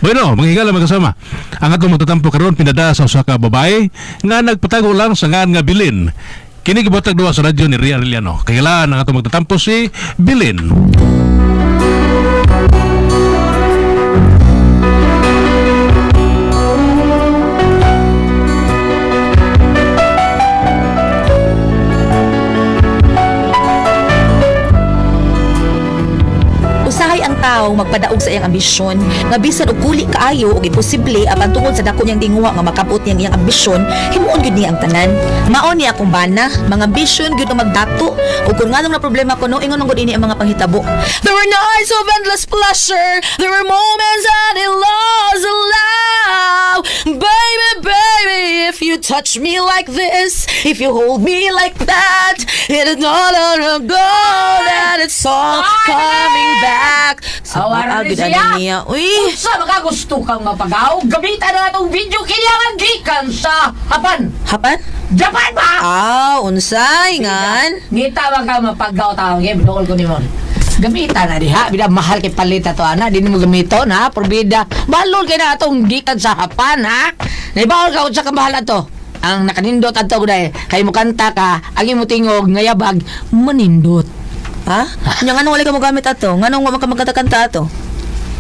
Bueno, mga higala mga kasama. Ang atong magtatampo karon pinada sa usa ka babae nga nagpatago lang sa ngan nga Bilin. Kini gibuhatag duwa sa radyo ni Ria Arellano. Kailan ang atong magtatampo si Bilin. Usahay ang tao magpadaog sa iyang ambisyon nga bisan og kuli kaayo og imposible apan tungod sa dako niyang tinguha nga makabot niyang iyang ambisyon, himuon gyud niya ang tanan. Mao ni akong bana, mga ambisyon gyud ang magdato ug kung nganong na problema ko no, ingon gud ini ang mga panghitabo. There were nights of endless pleasure, there were moments that he lost love. Baby, baby, if you touch me like this, if you hold me like that, it is not long ago that it's all coming back. Sa Awaran agad ni siya. ani niya. Uy, Sa makagusto kang mapagaw, gamitan na itong video kailangan gikan sa Japan. Hapan? Japan ba? Ah, unsay ngan. Ngita man ka mapagaw tao, game dool ko nimo. Gamitan na diha, bida mahal kay palit ato ana, di nimo gamiton ha, probida. Bahalon kay na atong gikan sa Japan ha. Naibaon ka unsa ka mahal ato. Ang nakanindot adto gud kay mo kanta ka, ang imo tingog ngayabag manindot. Ha? Nya nganong wala ka mo gamit ato? Nganong wa man ka magkanta-kanta ato?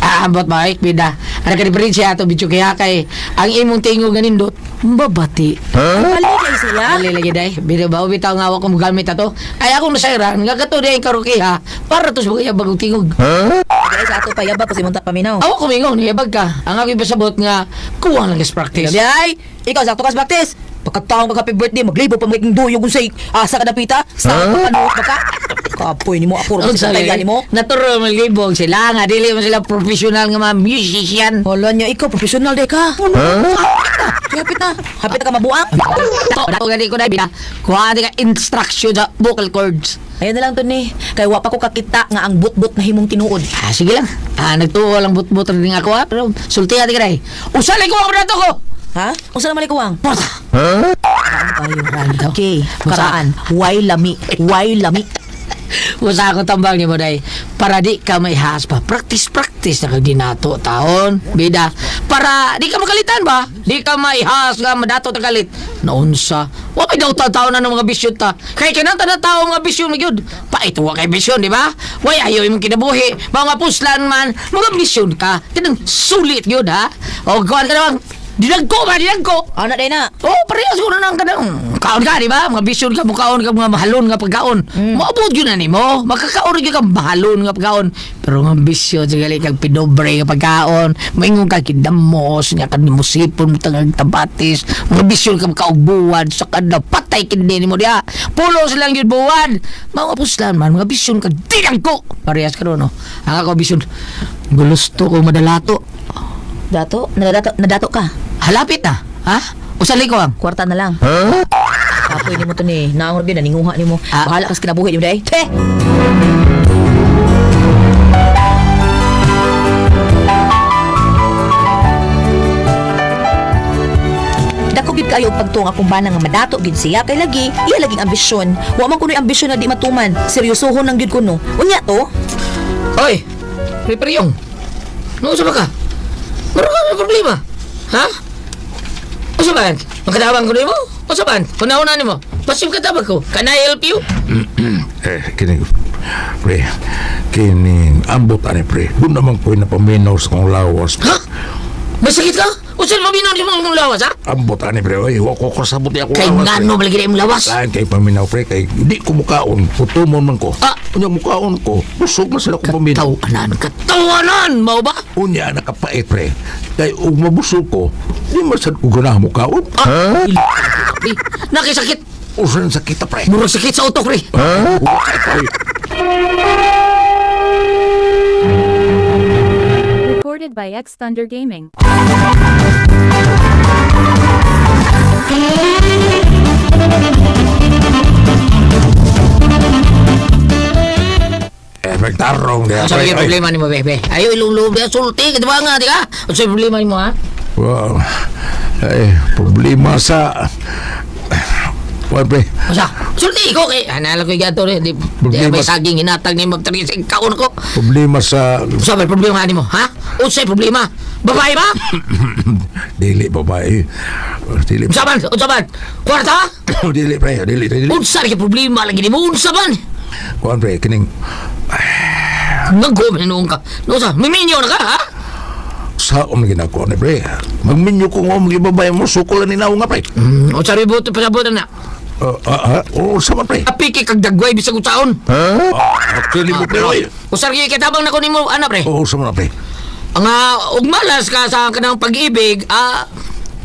Ah, ambot Mike, bida. Ano ka diferensya ato bityo kaya kay ang imong tingog nga nindot, babati. Huh? Kay siya. Dali lagi day. Bida ba bitaw nga ako gamit ato. Ay akong nasayran nga kato di ang karaoke ha. Para to sa mga bagong tingog. Dili sa ato pa yabag kasi munta paminaw. Awa ko mingon yabag ka. Ang akong pasabot nga kuwang lang kas practice. Grabe ay, ikaw sakto kas practice. Pagkataon kag happy birthday, maglibo pa magiging duyog unsay asa ka napita. Sa huh? Panuot ba ka? Kapoy nimo ako Ang sa sabi, tayan nimo. Naturo malibog sila nga dili man sila professional nga mga musician. Wala niya ikaw professional day ka. Huh? Hapit na. Hapit na ka mabuang. To, dato gani ko na bida. Kuha ka instruction sa vocal cords. Ayun na lang to ni. Kay wa pa ko kakita nga ang but-but na himong tinuod. Ah, sige lang. Ah, nagtuo lang but-but rin ako ha. Pero sulti ati ka day. Usalay ko ako na to ko. Ha? Unsa naman ikuwang? Porta. Karaan tayo. Okay, karaan. Why lami? Why lami? Usa akong tambang ni mo day. Para di ka may haspa. Practice, practice na kag dinato taon. Bida. Para di ka makalitan ba? Di ka maihas nga madato ta kalit. Naunsa. Wa may daw ta taon na ng mga bisyon ta. Kay kanang tanan tao mga bisyon magyud. Pait wa kay bisyon, di ba? Way ayo imong kinabuhi. Mga puslan man, mga bisyon ka. Kanang sulit gyud ha. O kuan ka naman. Dinagko ba? Dinagko. Ana day na. Oh, parehas ko na nang kanang kaon ka, di ba? Mga bisyon ka, mukaon ka, mga mahalon nga pagkaon. Maabot yun na nimo. Makakaon gyud ka mahalon nga pagkaon. Pero nga bisyon, sa gali kag pinobre nga pagkaon. Maingon ka kidamos, nga ka musipon mo tangag tabatis. Mga bisyon ka makaugbuwan sa kada patay kindi nimo diha. Pulo silang yun buwan. Mga puslan man, mga bisyon ka, dinang ko. Parehas ka ron, no? Ang ako bisyon, gusto ko madalato. Dato, nadato, nadato ka. Halapit na, ha? Usali ko ang. Kwarta na lang. Kapoy nimo to ni. Naong gyud naninguha nimo. Ah. Bahala kas kinabuhi nimo day. Te. Dako gid kayo og pagtuong akong bana nga madato gid siya kay lagi iya laging ambisyon. Wa man kunoy ambisyon na di matuman. Seryosohon lang gyud kuno. Unya to. Oy, Riperyong. Nausa ba ka? Meron ka may problema? Ha? Usa ba? Makadawang ko nimo? Usa ba? Una-una nimo. Pasim ka tabag ko. Can I help you? Eh, kini, pre, kini, ambot ani, pre. Doon naman ko'y napaminaw sa kong lawas. Ha? May sakit ka? Usa paminaw nimo mong lawas, ha? Ambot ani, pre. Oy, wa ko kasabot ni ako Kay lawas, pre. ngano ba lagi imong lawas? Lain kay paminaw, pre. Kay di ko mukaon. Putumon man ko. Ah! Unya, mukaon ko. Busog man sila kong paminaw. Katawanan, katawanan, mao ba? Unya, nakapait, pre. Kay ug mabusog ko, di man sad ko ganahan mukaon. Ah, pre. Nakisakit. Usan sa kita, pre. Murag sakit sa utok, pre. Ha? Wa kay pre. Recorded by X Thunder Gaming. Eh, magtarong diha, Unsa pre. lagi Oy. problema nimo, bebe? Ayo ilong-loob, sulti, kadiba nga, di ka? Unsa problema nimo, ha? Wow. Ay, problema sa... Kuan pre. Usa, sulti ko kay ana lang ko gato rin. Di, di Problema may saging hinatag ni magtari sa kaon ko. Problema sa Usa may problema nimo, ha? Unsay problema? Babae ba? dili babae. Dili. Unsa man? Unsa man? Kwarta? Dili pre, dili dili. Unsa lagi problema lagi nimo? Unsa man? Kuan pre kining Naggo man noon ka. Unsa? Miminyo na ka, ha? sa om ginako ni pre. Magminyo ko nga mga babae mo sukol ni naw nga pre. Unsa rin buto pasabot na? Oh, sa man pre. Apiki kag dagway bisag unsaon. Ah, actually mo pre. Oy. Usar gyud kay tabang nako nimo ana pre. Oh, sa man pre. Ang ug malas ka sa kanang pag-ibig,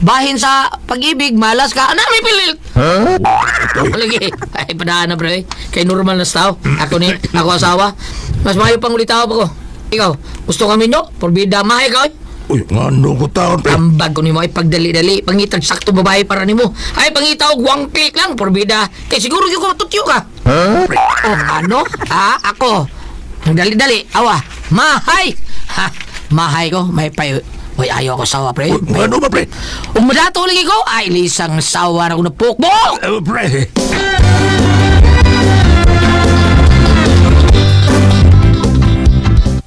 bahin sa pag-ibig, malas ka, ana may pilit. Lagi, ay padaan na pre. Kay normal na sa tao. Ako ni, ako asawa. Mas maayo pang ulitaw pa ko. Ikaw, gusto kami nyo? Porbida, mahay ka oy. Uy, ngano ko taon pre. Ambag ko nimo ay pagdali-dali, pangitag sakto babae para nimo. Ay pangita og one click lang porbida. Kay siguro gyud ko matutyo ka. Oh, ano? Ha? Ako. Ang dali-dali, awa. Mahay. Ha, mahay ko, may pay. Uy, ayaw ko sawa, pre. Uy, ngano ba pre? Ug madato lagi ko, ay lisang sawa na ko napukbok. Eh, pre.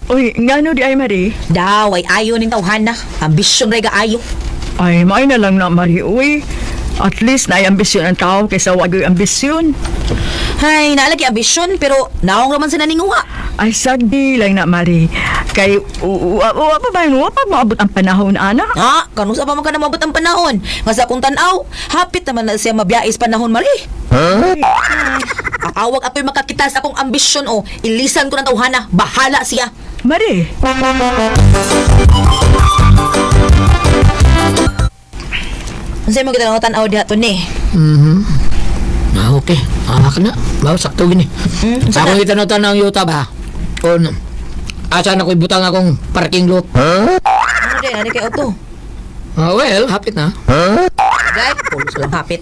Uy, ngano di ay Mari? Daw ay ayo ning tawhana. Ambisyon ray kaayo. Ay, maay na lang na Mari. Uy, at least na ambisyon ang tao kaysa wag yung ambisyon. Hay, naalagi ambisyon pero naong raman sa naninguha. Ay, sagdi lang na Mari. Kay, wa pa ba yun? Wa pa maabot ang panahon, ana? Ha, kanus pa man ka na maabot ang panahon. Nga sa akong tan-aw, hapit naman na siya mabiyais panahon mali. Huh? Awag ako'y makakita sa akong ambisyon o ilisan ko ng tawhana, bahala siya. Mari, Unsay mo kita tan-aw diha to ni? Ah, okay. Ah, kana. Bawo sakto gini. Unsa Ako na? kita na tanang yuta ba? Kon asa na ko ibutang akong parking lot. Ano di, ano kay auto? Ah, well, hapit na. Gay, pulos lang hapit.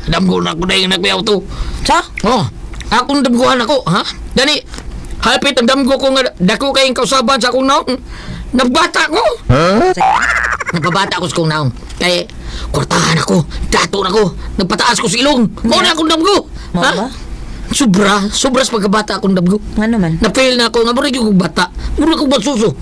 Damgo na ko dahil nagkuyaw to. Sa? Oh, akong damguhan ako, ha? Dani, hapit ang damgo ko nga dako kayong kausaban sa akong naong. Nagbata ko. Nagpabata ko sa akong naong. Kay, kwartahan ako, dato na ko, nagpataas ko sa ilong. Mao na akong damgo. Mao Ha? ba? Sobra, sobra sa pagkabata akong damgo. Ngano man? Na-fail na ako, nga murag yung bata. Murag kong basuso.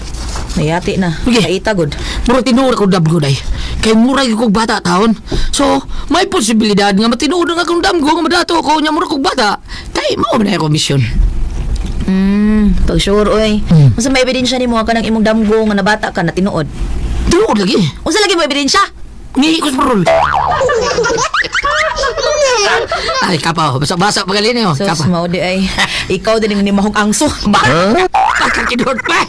Nayati na. Sige. Kaita gud. Murag tinuod akong damgo day. Kay murag kong bata taon. So, may posibilidad nga matinuod ang akong damgo nga madato ko nya murag kong bata. Kay mao man na akong misyon. Pag sure oy. Unsa may ebidensya nimo nga kanang imong damgo nga nabata ka na tinuod? Tinuod lagi. Unsa lagi mo ebidensya? Ni ko sa parol. Ay, kapaw. Basa-basa pagaling niyo. Sus, Kapa. mao di ay. Ikaw din ni mahong angso. Ba? Pagkakinod pa.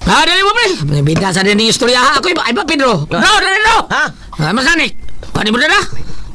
Ah, dali mo, pre. Bida sa din istorya. ha? Ako'y ba? Ay ba, Pedro? No, dali, no. Ha? Ah, masanik. Paano mo na na?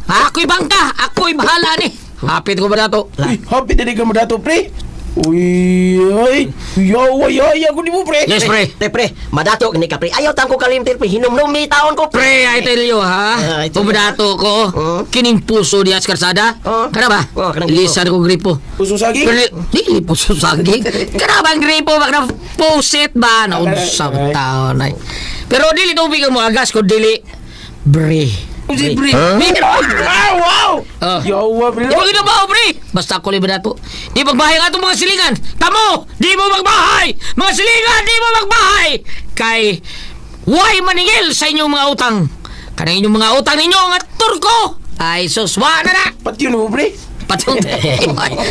Ako'y bangka. Ako'y bahala ni. Hapit ko ba na to? Uy, happy dili ka mo dato, pre. Uy, ay, yawa, yaya ko ni mo, pre. Yes, pre. Pre, pre, madato gani ka pre. Ayaw tang ko kalimtir pre, hinumnumi taon ko Pre, I tell you, ha? Ah, I tell you. Pumadato ko. Oo. Kining puso diya sa karsada. Oo. Kana ba? Oo, kanang gripo. Lisan ko gripo. Puso saging. Pero, dili puso saging. Kana ba ang gripo? Baka na pusit ba? Naunsa Ay. taon ay. Pero dili tubig ang mga gas ko, dili. Bre. Uy, pre. Bre. Ah, wow! Oh. Yawa, pre. Di ba ginabaho, pre? Basta ako libre na to. Di magbahay ang atong mga silingan. Tamo! Di mo magbahay! Mga silingan, di mo magbahay! Kay, why maningil sa inyong mga utang? Kanang inyong mga utang ninyo nga turko! Ay, suswa na na! Pati yun mo, pre. Patong.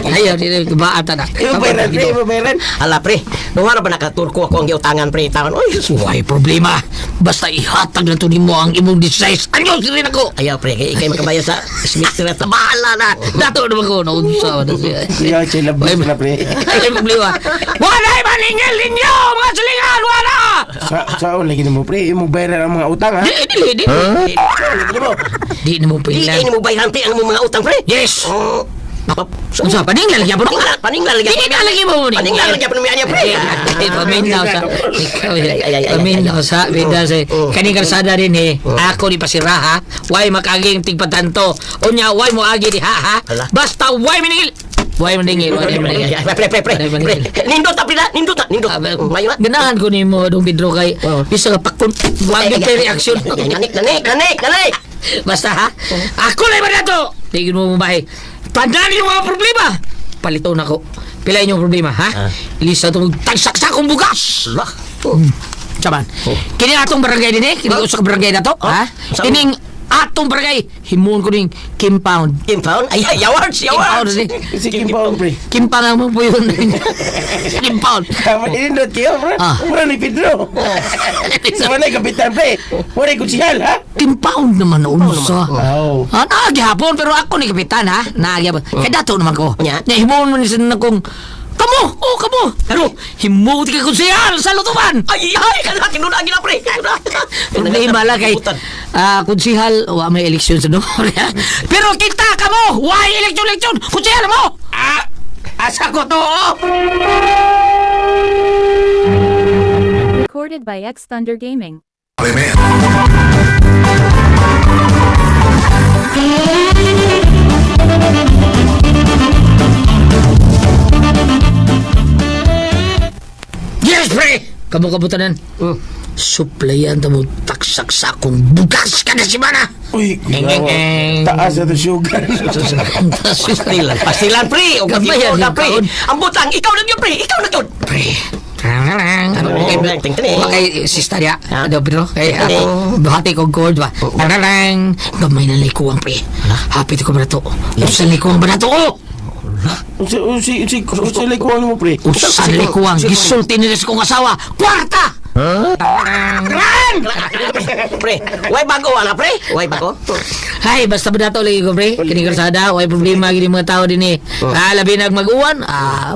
Ayaw, di na baata na. Iba bayaran, pre. Iba bayaran. Hala pre, nuwara ba nakaturko ako ang giutangan pre taon. Uy, sus. Why problema? Basta ihatag na to nimo ang imong 16 anyos rin ako. Ayaw pre, kay ikay makabayad sa semester na to. Bahala na. Dato naman ko. Naunsa na siya. Kuya, chill lang, sila, pre. Ay, problema. Wala'y maningil ninyo, mga silingan! Wala! Sa, saon lagi ni mo, pre. Imong bayaran ang mga utang, ha? Di, di, di. Saon lagi ni mo. Di na mo Di pilan. kay nimo bayaran pre ang imong mga utang pre. Yes! Oh. Unsa, paninglan lagi po? Paninglan, paninglan lagi. Di na lagi mo. Paninglan lagi po niya pre. Ay, paminaw sa... Ikaw, Ay, ay, ay, ay, paminaw sa... Bida sa... Oh. Kaning kalsada rin eh. Ako ni pasira ha. Why makaging tigpatanto. Unya, why mo agi di ha ha. Ala. Basta why miningil. Buhay maningil, buhay maningil. Pre, pre, pre. Buhay Pre, maningil. nindot ta, pre, na. Nindot ta, nindot. Ah, Mayo na. Ganahan ko nimo dong Pedro kay bisa nga pakon wag gyud kay reaksyon. Nanik, nanik, nanik, nanik. Basta ha. Ako lang ba to? Tigil mo mabahe. Tandaan yung mga problema. Palito na ko. Pila inyong problema ha? Ilisa itong tagsak-sakong bugas. Lah. Saban. Kini atong barangay din eh. Kini usa ka barangay na to. Ha? Sa- Kining atong barangay himuon ko ning compound. Impound? Ay, ay, yawards, Compound yawards. ni. Si Kim Pound, pre. Kimpang ang mo po yun. Compound. Tama, inindot kayo, pre. Ah. Mura ni Pedro. Sa manay, kapitan, pre. Wala kutsihal, ha? Compound naman unsa. Oh. Ah, naagihapon pero ako ni kapitan ha. Naagihapon. Kay dato naman ko. Nya. Nya himuon man ni na kong kamo, oh kamo. Pero himuot kay konsehal sa Lutuban. Ay, ay, kana kinunaan gina, pre. Problema lang kay konsehal wa may eleksyon sa Domoria. Pero kita kamo, why eleksyon eleksyon? Konsehal mo. Ah, asa ko to, oh. Recorded by X Thunder Gaming. Yes, pre. Kamo kabutanan. Suplayan ta mo taksak-sakong bugas kada semana. Uy, Eng, eng, eng. Taas na to sugar. Pastilan, pastilan, pre. O Gamay gamay yan, na, pre. kaon. Ang butang, ikaw na yun, pre. Ikaw na yun. Pre. Ano kay Ting, ting. Kay sister ya. Ha? Ano pero kay Ting, ting. ako bahati kog cord ba. Tararang. Gamay na likuang pre. Hapit ko ba to? Usan likuang ba to? Oh! Usi, usi, usi, usi, likuan mo, pre. Usan likuang gisulti nila sa kong asawa. Kwarta. Tararang! Pre, way bago, ana, pre. Way bago. Hay, basta ba dato lagi ko pre? Kini kalsada, way problema gini mga tao din eh. Ah, labi nag mag-uwan,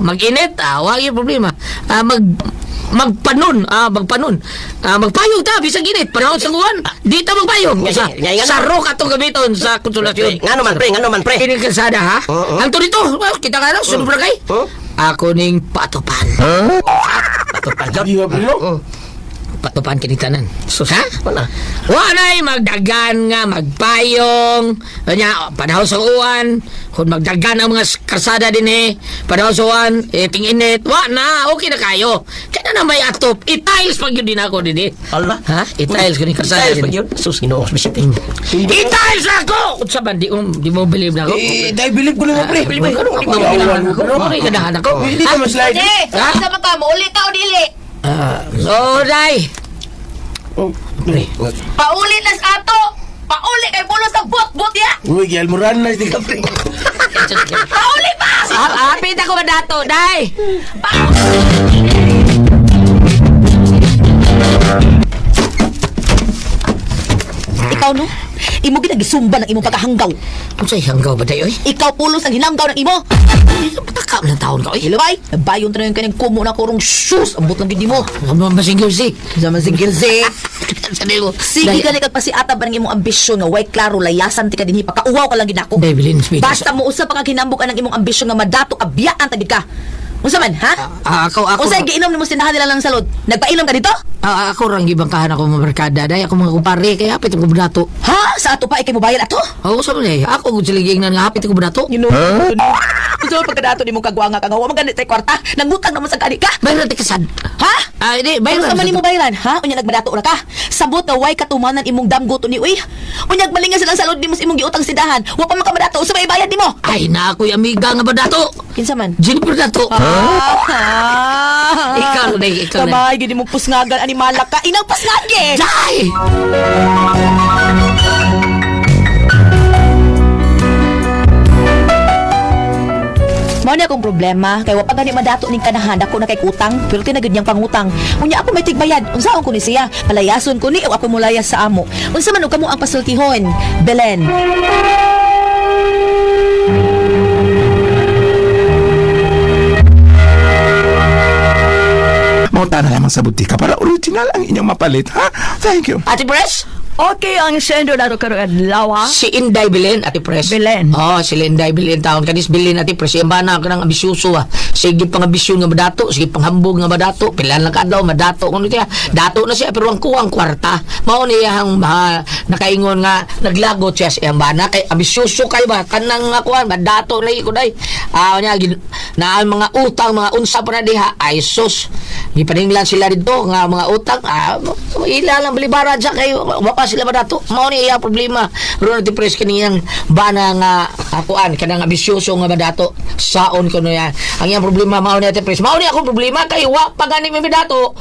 mag-init, wa gyud problema. Ah, magpanon, magpanon. Ah, magpayong ta bisag init, panahon sa uwan, di ta magpayong. Sa, Nga, nga, nga. sa rock atong gamiton sa konsolasyon. Ngano man, pre. Ngano man, pre. Kini kalsada ha? Oo. Ang to dito, well, kita ka lang, sunod kay. Oo. Ako ning patupan. Patupan, Jod. Di ba, pre, no? Patupan kini tanan. Sus ha? Wala. Wanay magdagan nga magpayong nya panahon sa uwan kung magdagan ang mga karsada din eh panahon sa uwan eh ting-init wa na okay na kayo kaya na may atop i-tiles pag yun din ako din eh Allah. Ha i-tiles ko ni karsada Tiles din pag eh. yun. Sus, Ginoo, bisite. I-tiles ako unsa man di mo believe na ako. Eh, dahil believe ko naman, pre. Believe ko ako Yawan mo, ako bro. ako ganahan ako. Hindi ka maslide. Eh, Ha? sa man ka mo uli ka o dili? Oh day. Oh, pre. Pauli na sa ato. Pauli kay pulo sa bot-bot ya. Uy, gialmoran na, di ka, pre. Pauli pa. Hapit ako madato day. Ikaw no? Imo ginagisumba ng imong pagkahanggaw. Unsay hanggaw ba day oy? Ikaw pulos ang hinanggaw ng imo. Pataka man ang taon ka oy. Hello bay, nabayon ta na yung kanyang kumo na korong shoes. Ambot lang gid nimo. Ano ba si? Sa man si Gilze. Sabi ko, Sige ka kag pasiatab ang imong ambisyon nga way klaro layasan ti ka dinhi pakauwaw ka lang gid nako. Day, bilin, speech. Basta mo usab pa ka kinambok ang imong ambisyon nga madato ka biyaan ta gid ka. Unsa man ha? Ako, ako. Unsay giinom nimo sindahan nila lang salod? Nagpainom ka dito? Ako rang gibangkahan ako mga barkada. Day, ako mga kumpare, kaya hapit ako banato. Ha? Sa ato pa ikay mobayad ato? Oo, sa mga ako kung sila giingnan nga hapit ako banato. You know, huh? Pagkadato nimo kagwanga ka nga wa man ganit tay kwarta, nangutang naman sa gani ka. Bayran ti kasad. Ha? Di, Ano bayran. sa man nimo bayran, ha? Unya nagmadato ra ka. Sabot na way katumanan imong damgo to ni uy. Unya malingan silang salod nimo sa imong giutang sindahan. Wa pa man ka madato, usa may bayad nimo? Ay, na ako'y amiga nga banato. Kinsa man? Jennifer Dato. Ah. Ikaw na, ikaw na. Kamay, gini mong pusngagan, animala ka. Inang pusngagi! Day! Mao na akong problema kay wa pa gani madato ning kanahan dako na kay utang pero tinagud niyang pangutang. Unya ako may tigbayad. Unsaon ko ni siya? Palayason ko ni o ako mulayas sa amo. Unsa man og kamo ang pasultihon? Belen. Mauta na lamang sa butika para original ang inyong mapalit, ha? Thank you. Ate Pres? Okay, ang sendo nato karong adlaw. Si Inday Belen, Ate Pres. Belen. Oh, si Inday Belen taon kanis Belen, Ate Pres. Iyang bana kanang ambisyoso ah. Sige pang ambisyon nga madato, sige panghambog nga madato, pila lang kaadlaw madato kuno siya. Dato na siya pero ang kuwang kwarta. Mao niya ang nakaingon nga naglagot siya sa iyang bana kay ambisyoso kay ba kanang nga kuan madato na ko day. Ah, nya na ang mga utang mga unsa pa na diha ay sus. Gipaninglan sila dito nga mga utang ila lang balibaran sa kay wa pa sila madato. Mao ni iya problema. Ron Ate Pres kaniyang bana nga akuan kanang ambisyoso nga madato saon kuno yan. Ang iyang problema mao ni Ate Pres. Mao ni akong problema kay wa pa gani mi madato.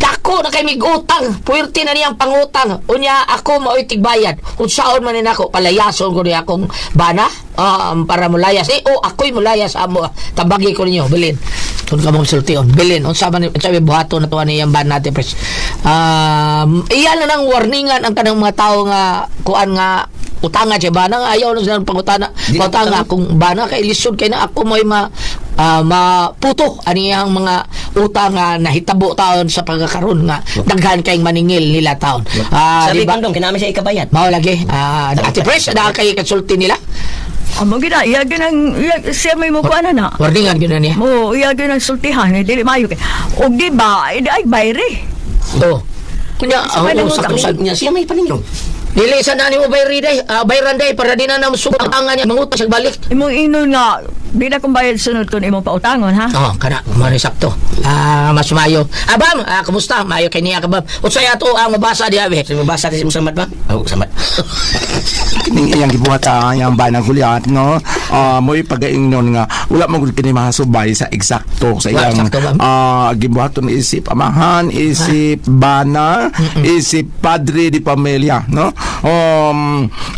Dako na kay mig utang. Puwerte na niyang pangutang. Unya ako mao'y tigbayad. Unsaon man ni nako palayason ko ni akong bana para mulayas. Eh o ako'y mulayas amo. Tabagi ko ninyo bilin. Kung ka mong sultion, bilin. Unsa man unsa may buhaton na tuwa niyang bana Ate Pres. Iyan na nang warningan ang kanang mga tao nga kuan nga utanga siya bana nga ayaw na sila pangutana pangutanga kung bana kay lisod kay na ako mo'y ma maputo ani ang mga utang nga nahitabo taon sa pagkakaroon nga daghan kay maningil nila taon. Sabi Di ba? ko dong, kinami siya ikabayad. Mao lagi. Ate Pres, na kay konsulti nila. Amo gina, iya ginang iya, siya may mo kuan na. Warningan gyud na niya. Mo iya ginang sultihan, eh, dili maayo kay. Og di ba, eh, di ay bayre. Oh. Kunya, may oh, nangutang. sakto sa Niya siya may paningil. Dili sa nani mo bayri day, bayran day para di na na musukangan niya mangutang sa balik. Imong inon nga di na kong bayad sunod kun imong pautangon ha. Oh, kana mao ni sakto. Mas mayo. Abam, kumusta? Mayo kay niya ka bam. Unsay ato ang mabasa diha be? Sa mabasa si Muhammad ba? Oh, Samad. Kining iyang gibuhat iyang banang Goliath no, mo'y pagaingnon nga wala man gud kini mahasubay sa eksakto sa Wala, iyang eksakto ba? Gibuhaton isip amahan, isip bana, isip padre di pamilya no.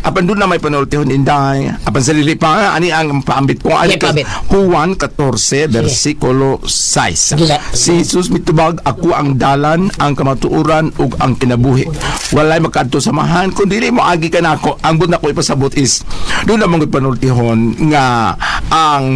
Apan doon na may panultihon inday apan sa dili pa ani ang paambit ko ani Sige, paambit. Juan 14 versikulo 6. Sige. Si Jesus mitubag, "Ako ang dalan, ang kamatuoran ug ang kinabuhi. Walay makadto sa Amahan kun dili mo agi kanako." Ang but nako ipasabot is doon lamang panultihon nga ang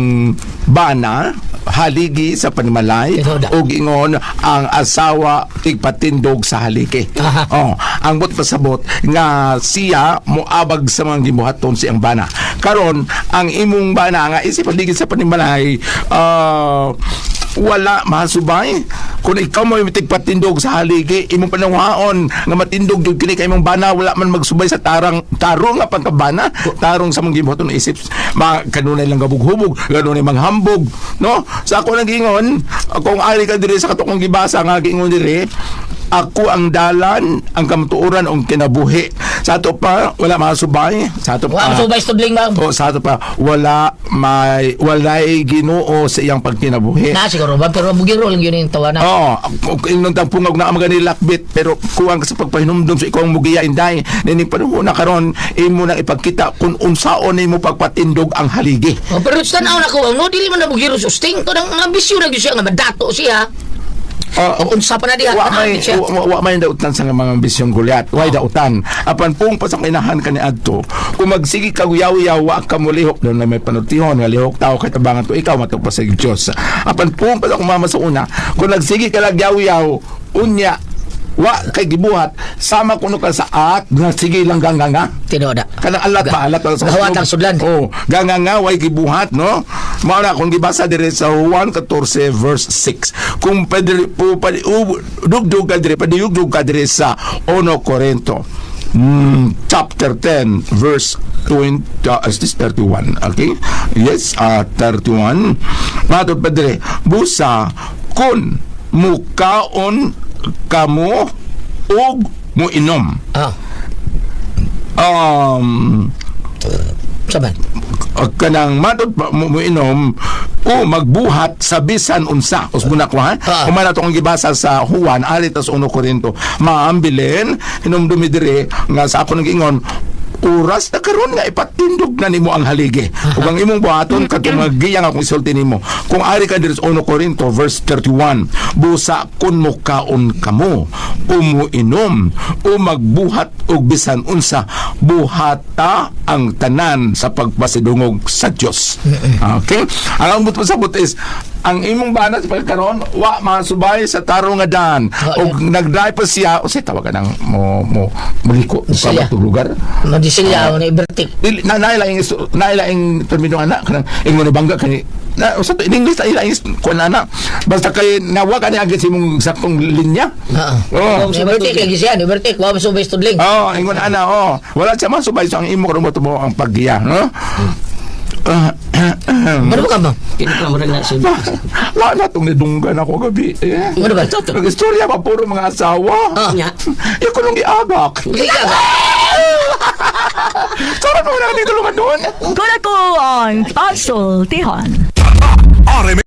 bana haligi sa panimalay Ito da. ug ingon ang asawa tigpatindog sa haligi. Aha. Oh, ang but pasabot nga siya moabag sa mga gibuhaton siyang bana. Karon ang imong bana nga isip haligi sa panimalay wala mahasubay kung ikaw mo tigpatindog sa haligi imong panawhaon nga matindog jud kini kay imong bana wala man magsubay sa tarang tarong nga pagkabana, tarong sa mga gibuhaton isip ma kanunay lang gabughubog, kanunay manghambog no. Sa ako nang giingon kung ari ka diri sa katong gibasa nga giingon diri, "Ako ang dalan, ang kamatuoran ug kinabuhi." Sa ato pa, wala masubay. Sa ato Wa pa, masubay studling ma'am. O, sa ato pa, wala may walay Ginoo sa iyang pagkinabuhi. Na siguro ba pero bugiro lang yun yung tawa na. Oo, kung inong tang pungag na ang mga nilakbit pero kuwang ka sa pagpahinumdum sa ikaw ang mugiya inday nining panahon na karon imo nang ipagkita kung unsaon nimo pagpatindog ang haligi. Oh, pero sa tanaw na ko, no, dili man na bugiro sa usting ko nang ambisyon na gyud siya nga madato siya. O unsa pa na diha? Wa may Ambit siya. wa may dautan sa mga ambisyong Goliath. Way dautan. Apan pung pasang inahan kani adto, kung magsige ka yaw-yaw wa ka molihok doon na may panultihon nga lihok tao kay tabangan ko ikaw matug pa sa Dios. Apan pung pa mama sa una, kung nagsige ka lang yaw-yaw unya wa kay gibuhat sama kuno ka sa at nga sige lang ganganga. Tinuod. Kanang alat ba alat wala sa Gawat ang sudlan. Oh, ganga nga way gibuhat no. Mao na kung gibasa dire sa Juan 14 verse 6. Kung pwede po pa dugdug ka dire padiyugdug ka dire sa 1 Corinto chapter 10 verse 20, is this 31? Okay, yes, 31. Matod pa dire, busa kun mukaon kamo ug muinom Saban. Kanang matod pa mo muinom o magbuhat sa bisan unsa usbon ako ha. Human ato ang gibasa sa Juan alit tas 1 Corinto maambilin hinumdumi dire nga sa ako nang ingon oras na karon nga ipatindog na nimo ang haligi ug ang imong buhaton katong mga giya nga akong isulti nimo kung ari ka diri sa 1 Corinto verse 31, busa kun mukaon kamo o muinom o magbuhat og bisan unsa, buhata ang tanan sa pagpasidungog sa Dios. Okay, ang ambot pasabot is Ang imong bana sa pagkaron wa masubay sa tarong nga daan. Og nag-drive pa siya, o siya tawagan ng mo mo muliko sa Siya. lugar. Madisilya ni Bertik. Dili na nailaing nailaing termino ana kanang ingon ni bangga kani na usa to in English nailaing kuan ana basta kay nawa kani agad sa imong saktong linya. Oo. Oh. Ni Bertik lagi siya, ni Bertik wa masubay sa tudling. Oh, ingon ana oh. Wala siya masubay so ang imo karon mo tumo ang paggiya, no? Ano ba ka ba? Kini pa murag na sud. Wala na itong nidunggan ako gabi. Eh. Ano ba? Nag-istorya pa puro mga asawa. Nya. Iya ko nung giabak. Hindi ka ba? Sorry pa wala ka tulungan doon. Kuna ko ang pasultihon. RM